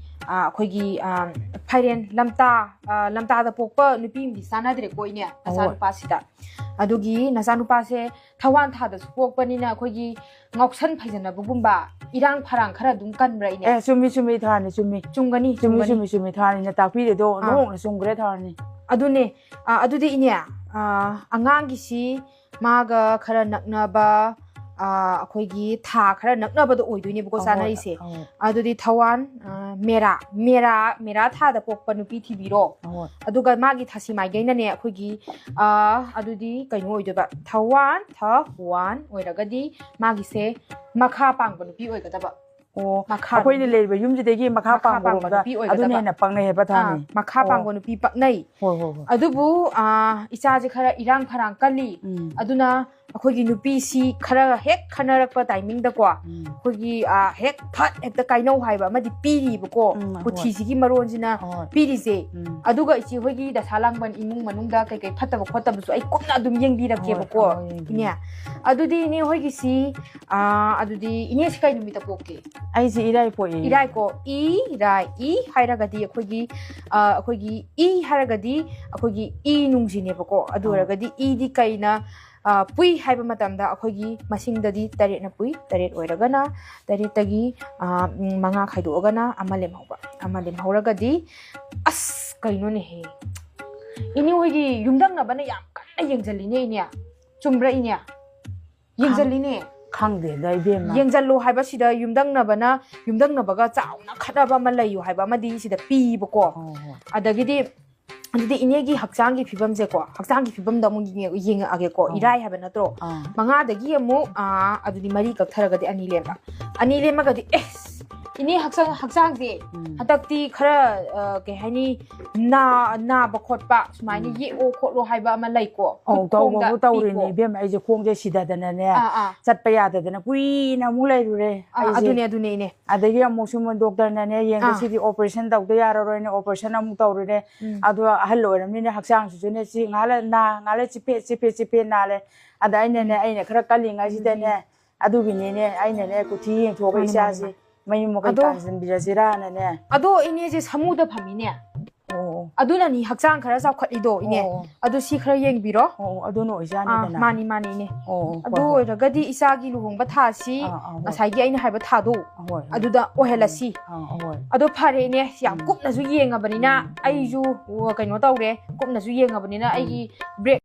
ꯑ, ꯑꯩꯈꯣꯏꯒꯤ, ꯑ, ꯐꯥꯏꯔꯦꯟ ꯂꯝꯇꯥ, ꯑ, ꯂꯝꯇꯥꯗ ꯄꯣꯛꯄ ꯅꯨꯄꯤ ꯑꯃꯗꯤ ꯆꯥꯟꯅꯗ꯭ꯔꯦꯀꯣ ꯏꯅꯦ, ꯍꯣꯏ꯫ ꯃꯆꯥꯅꯨꯄꯥꯁꯤꯗ꯫ ꯑꯗꯨꯒꯤ ꯅꯆꯥꯅꯨꯄꯥꯁꯦ ꯊꯋꯥꯟ ꯊꯥꯗꯁꯨ ꯄꯣꯛꯄꯅꯤꯅ ꯑꯩꯈꯣꯏꯒꯤ ꯉꯥꯎꯁꯟ ꯐꯩꯖꯅꯕꯒꯨꯝꯕ ꯏꯔꯥꯡ ꯐꯔꯥꯡ ꯈꯔ ꯑꯗꯨꯝ ꯀꯟꯕ꯭ꯔꯥ ꯏꯅꯦ? ꯑꯦ, ꯆꯨꯝꯃꯤ, ꯆꯨꯝꯃꯤ, ꯊꯥꯅꯤ, ꯆꯨꯝꯃꯤ꯫ ꯆꯨꯝꯒꯅꯤ, ꯆꯨꯝꯃꯤ, ꯆꯨꯝꯒꯅꯤ꯫ ꯆꯨꯝꯃꯤ, ꯆꯨꯝꯃꯤ, ꯊꯥꯅꯤꯅ ꯇꯥꯛꯄꯤꯔꯦꯗꯣ, ꯑꯥ꯫ ꯑꯣꯟꯊꯣꯛꯅ ꯆꯨꯝꯈ꯭ꯔꯦ, ꯊꯥꯅꯤ꯫ ꯑꯗꯨꯅꯦ, ꯑ, ꯑꯗꯨꯗꯤ ꯏꯅꯦ, ꯑ, ꯑꯉꯥꯡꯒꯤꯁꯤ ꯃꯥꯒ ꯈꯔ ꯅꯛꯅꯕ, ꯑꯩꯈꯣꯏꯒꯤ ꯊꯥ ꯈꯔ ꯅꯛꯅꯕꯗꯣ ꯑꯣꯏꯗꯣꯏꯅꯦꯕꯀꯣ ꯑꯍꯣꯏ, ꯆꯥꯅꯔꯤꯁꯦ꯫ ꯑꯍꯣꯏ, ꯑꯗꯨꯗꯤ ꯊꯋꯥꯟ, ꯑ, ꯃꯦꯔꯥ, ꯃꯦꯔꯥ, ꯃꯦꯔꯥ ꯊꯥꯗ ꯄꯣꯛꯄ ꯅꯨꯄꯤ ꯊꯤꯕꯤꯔꯣ꯫ ꯑꯍꯣꯏ꯫ ꯑꯗꯨꯒ ꯃꯥꯒꯤ ꯊꯥꯁꯤ ꯃꯥꯏꯀꯩꯅꯅꯦ ꯑꯩꯈꯣꯏꯒꯤ, ꯑ, ꯑꯗꯨꯗꯤ ꯀꯩꯅꯣ ꯑꯣꯏꯗꯣꯏꯕ, ꯊꯋꯥꯟ, ꯊ, ꯋꯥꯟ ꯑꯣꯏꯔꯒꯗꯤ ꯃꯥꯒꯤꯁꯦ ꯃꯈꯥ ꯄꯥꯡꯕ ꯅꯨꯄꯤ ꯑꯣꯏꯒꯗꯕ꯫ ꯑꯣ, ꯃꯈꯥ ꯑꯩꯈꯣꯏꯅ ꯅꯨꯄꯤ꯫ ꯂꯩꯔꯤꯕ ꯌꯨꯝꯁꯤꯗꯒꯤ ꯃꯈꯥ ꯃꯈꯥ ꯄꯥꯡꯕ ꯄꯥꯡꯕꯔꯣꯝꯗ ꯅꯨꯄꯤ ꯑꯣꯏꯒꯗꯕ꯫ ꯑꯗꯨꯅ ꯍꯦꯟꯅ ꯄꯪꯅꯩ ꯍꯥꯏꯕ ꯊꯥꯅꯤ꯫ ꯑꯥ, ꯃꯈꯥ ꯑꯣ꯫ ꯄꯥꯡꯕ ꯅꯨꯄꯤ ꯄꯛꯅꯩ꯫ ꯍꯣꯏ, ꯍꯣꯏ, ꯍꯣꯏ꯫ ꯑꯗꯨꯕꯨ, ꯑ, ꯏꯆꯥꯁꯦ ꯈꯔ ꯏꯔꯥꯡ ꯐꯔꯥꯡ ꯀꯜꯂꯤ꯫ ꯎꯝ꯫ ꯑꯗꯨꯅ ꯑꯩꯈꯣꯏꯒꯤ ꯅꯨꯄꯤꯁꯤ ꯈꯔ ꯍꯦꯛ ꯈꯟꯅꯔꯛꯄ ꯇꯥꯏꯃꯤꯡꯗꯀꯣ, ꯎꯝ꯫ ꯑꯩꯈꯣꯏꯒꯤ, ꯑ, ꯍꯦꯛ ꯐꯠ ꯍꯦꯛꯇ ꯀꯥꯏꯅꯧ ꯍꯥꯏꯕ ꯑꯃꯗꯤ ꯄꯤꯔꯤꯕꯀꯣ, ꯎꯝ, ꯍꯣꯏ꯫ ꯀꯨꯊꯤꯁꯤꯒꯤ ꯃꯔꯣꯟꯁꯤꯅ ꯍꯣꯏ꯫ ꯄꯤꯔꯤꯁꯦ꯫ ꯎꯝ꯫ ꯑꯗꯨꯒ ꯏꯆꯦ ꯍꯣꯏꯒꯤ ꯗꯁꯥ ꯂꯥꯡꯕꯟ ꯏꯃꯨꯡ ꯃꯅꯨꯡꯗ ꯀꯩꯀꯩ ꯐꯠꯇꯕ ꯈꯣꯠꯇꯕꯁꯨ ꯑꯩ ꯀꯨꯞꯅ ꯑꯗꯨꯝ ꯌꯦꯡꯕꯤꯔꯛꯀꯦꯕꯀꯣ, ꯍꯣꯏ, ꯍꯣꯏ, ꯌꯦꯡꯕꯤꯔꯛꯀꯦ꯫ ꯏꯅꯦ꯫ ꯑꯗꯨꯗꯤ ꯏꯅꯦ ꯍꯣꯏꯒꯤꯁꯤ, ꯑ, ꯑꯗꯨꯗꯤ ꯏꯅꯦꯁꯤ ꯀꯩ ꯅꯨꯃꯤꯠꯇ ꯄꯣꯛꯀꯦ? ꯑꯩꯁꯦ ꯏꯔꯥꯏ ꯄꯣꯛꯏ꯫ ꯏꯔꯥꯏꯀꯣ, ꯏ, ꯏꯔꯥꯏ, ꯏ ꯍꯥꯏꯔꯒꯗꯤ ꯑꯩꯈꯣꯏꯒꯤ, ꯑ, ꯑꯩꯈꯣꯏꯒꯤ ꯏ ꯍꯥꯏꯔꯒꯗꯤ ꯑꯩꯈꯣꯏꯒꯤ ꯏ ꯅꯨꯡꯁꯤꯅꯦꯕꯀꯣ꯫ ꯑꯗꯨ ꯑꯥ꯫ ꯑꯣꯏꯔꯒꯗꯤ ꯏꯗꯤ ꯀꯩꯅ, ꯑ, ꯄꯨꯏ ꯍꯥꯏꯕ ꯃꯇꯝꯗ ꯑꯩꯈꯣꯏꯒꯤ ꯃꯁꯤꯡꯗꯗꯤ ꯇꯔꯦꯠꯅ ꯄꯨꯏ, ꯇꯔꯦꯠ ꯑꯣꯏꯔꯒꯅ ꯇꯔꯦꯠꯇꯒꯤ, ꯑ, ꯎꯝ, ꯃꯉꯥ ꯈꯥꯏꯗꯣꯛꯑꯒꯅ ꯑꯃ ꯂꯦꯝꯍꯧꯕ, ꯑꯃ ꯂꯦꯝꯍꯧꯔꯒꯗꯤ, ꯑꯁ, ꯀꯩꯅꯣꯅꯦꯍꯦ, ꯏꯅꯦ ꯍꯣꯏꯒꯤ ꯌꯨꯝꯊꯪꯅꯕꯅ ꯌꯥꯝ ꯀꯟꯅ ꯌꯦꯡꯁꯤꯜꯂꯤꯅꯦ ꯏꯅꯦ, ꯆꯨꯝꯕ꯭ꯔꯥ ꯏꯅꯦ? ꯌꯦꯡꯁꯤꯜꯂꯤꯅꯦ꯫ ꯈꯪꯗꯦꯗ ꯏꯕꯦꯝꯃ꯫ ꯌꯦꯡꯁꯤꯜꯂꯣ ꯍꯥꯏꯕꯁꯤꯗ ꯌꯨꯝꯊꯪꯅꯕꯅ, ꯌꯨꯝꯊꯪꯅꯕꯒ ꯆꯥꯎꯅ ꯈꯠꯅꯕ ꯑꯃ ꯂꯩꯌꯨ ꯍꯥꯏꯕ ꯑꯃꯗꯤ ꯁꯤꯗ ꯄꯤꯕꯀꯣ꯫ ꯍꯣꯏ, ꯍꯣꯏ꯫ ꯑꯗꯒꯤꯗꯤ ꯑꯗꯨꯗꯤ ꯏꯅꯦꯒꯤ ꯍꯛꯆꯥꯡꯒꯤ ꯐꯤꯕꯝꯁꯦꯀꯣ, ꯍꯛꯆꯥꯡꯒꯤ ꯐꯤꯕꯝꯗ ꯑꯃꯨꯛ ꯌꯦꯡꯉ-, ꯌꯦꯡꯉꯛꯑꯒꯦꯀꯣ꯫ ꯑꯧ꯫ ꯏꯔꯥꯏ ꯍꯥꯏꯕ ꯅꯠꯇ꯭ꯔꯣ? ꯑꯥ꯫ ꯃꯉꯥꯗꯒꯤ ꯑꯃꯨꯛ, ꯑꯥ, ꯑꯗꯨꯗꯤ ꯃꯔꯤ ꯀꯛꯊꯔꯒꯗꯤ ꯑꯅꯤ ꯂꯦꯝꯕ꯫ ꯑꯅꯤ ꯂꯦꯝꯃꯒꯗꯤ, ꯑꯦꯁ, ꯏꯅꯦ ꯍꯛꯆꯥꯡ, ꯍꯛꯆꯥꯡꯁꯦ ꯎꯝ꯫ ꯍꯟꯗꯛꯇꯤ ꯈꯔ, ꯑ, ꯀꯩ ꯍꯥꯏꯅꯤ, ꯅꯥ-, ꯅꯥꯕ ꯈꯣꯠꯄ ꯁꯨꯃꯥꯏꯅ ꯎꯝ꯫ ꯌꯦꯛꯑꯣ ꯈꯣꯠꯂꯣ ꯍꯥꯏꯕ ꯑꯃ ꯂꯩꯀꯣ? ꯑꯧ, ꯈꯨꯠ ꯈꯣꯡꯗ ꯇꯧꯕꯕꯨ ꯇꯧꯔꯤꯅꯦ ꯄꯤꯀꯣ? ꯏꯕꯦꯝꯃ, ꯑꯩꯁꯦ ꯈꯣꯡꯁꯦ ꯁꯤꯗꯗꯅꯅꯦ, ꯑꯥ, ꯑꯥ꯫ ꯆꯠꯄ ꯌꯥꯗꯗꯅ ꯀꯨꯏꯅ ꯑꯃꯨꯛ ꯂꯩꯔꯨꯔꯦ ꯑꯥ, ꯑꯩꯁꯦ꯫ ꯑꯗꯨꯅꯦ, ꯑꯗꯨꯅꯦ, ꯏꯅꯦ꯫ ꯑꯗꯒꯤ ꯑꯃꯨꯛꯁꯨ ꯗꯣꯛꯇꯔꯅꯅꯦ, ꯌꯦꯡꯒꯦ, ꯑꯥ꯫ ꯁꯤꯗꯤ operation ꯇꯧꯗ ꯌꯥꯔꯔꯣꯏꯅ operation ꯑꯃꯨꯛ ꯇꯧꯔꯨꯔꯦ꯫ ꯎꯝ꯫ ꯑꯗꯣ ꯑꯍꯜ ꯑꯣꯏꯔꯕꯅꯤꯅ ꯍꯛꯆꯥꯡꯁꯤꯁꯨꯅꯦ, ꯁꯤ ꯉꯥꯏꯍꯥꯛ ꯂꯩ ꯅꯥ, ꯉꯥꯏꯍꯥꯛ ꯂꯩ ꯆꯤꯐꯦꯠ, ꯆꯤꯐꯦꯠ, ꯆꯤꯐꯦꯠ ꯅꯥꯜꯂꯦ꯫ ꯑꯗ ꯑꯩꯅꯅꯦ, ꯎꯝ꯫ ꯑꯩꯅ ꯈꯔ ꯀꯜꯂꯤꯉꯩꯁꯤꯗꯅꯦ, ꯑꯗꯨꯒꯤꯅꯤꯅꯦ, ꯑꯩꯅꯅꯦ, ꯀꯨꯊꯤ ꯌꯦꯡꯊꯣꯛꯑꯒ ꯃꯥꯅꯦ, ꯃꯥꯅꯦ, ꯏꯆꯥꯁꯦ ꯃꯥꯅꯦ꯫ ꯃꯌꯨꯝ ꯃꯀꯩ ꯑꯗꯣ ꯄꯥꯟꯁꯤꯟꯕꯤꯔꯁꯤꯔꯥꯅꯅꯦ꯫ ꯑꯗꯣ ꯏꯅꯦꯁꯦ ꯁꯃꯨꯗ ꯐꯝꯃꯤꯅꯦ꯫ ꯑꯣ, ꯑꯗꯨꯅꯅꯤ ꯍꯛꯆꯥꯡ ꯈꯔ ꯆꯥꯎꯈꯠꯂꯤꯗꯣ, ꯏꯅꯦ꯫ ꯑꯣ꯫ ꯑꯗꯨ ꯁꯤ ꯈꯔ ꯌꯦꯡꯕꯤꯔꯣ꯫ ꯑꯣ, ꯑꯣ, ꯑꯗꯨꯅ ꯑꯥ, ꯑꯣꯏꯖꯥꯠꯅꯤꯗꯅ꯫ ꯃꯥꯅꯤ, ꯃꯥꯅꯤ, ꯏꯅꯦ꯫ ꯑꯣ, ꯑꯣ, ꯑꯗꯨ ꯍꯣꯏ, ꯍꯣꯏ꯫ ꯑꯣꯏꯔꯒꯗꯤ ꯏꯆꯥꯒꯤ ꯂꯨꯍꯣꯡꯕ ꯊꯥꯁꯤ ꯑꯥ, ꯑꯥ, ꯍꯣꯏ꯫ ꯉꯁꯥꯏꯒꯤ ꯑꯩꯅ ꯍꯥꯏꯕ ꯊꯥꯗꯣ ꯑꯍꯣꯏ, ꯍꯣꯏ꯫ ꯑꯗꯨꯗ ꯑꯣꯏꯍꯜꯂꯁꯤ꯫ ꯑꯥ, ꯑꯍꯣꯏ꯫ ꯑꯗꯣ ꯐꯔꯦ, ꯏꯅꯦ, ꯌꯥꯝ ꯎꯝ꯫ ꯀꯨꯞꯅꯁꯨ ꯌꯦꯡꯉꯕꯅꯤꯅ ꯎꯝ, ꯎꯝ꯫ ꯑꯩꯁꯨ, ꯑꯣ, ꯀꯩꯅꯣ ꯇꯧꯔꯦ, ꯀꯨꯞꯅꯁꯨ ꯌꯦꯡꯉꯕꯅꯤꯅ ꯎꯝ꯫ ꯑꯩꯒꯤ break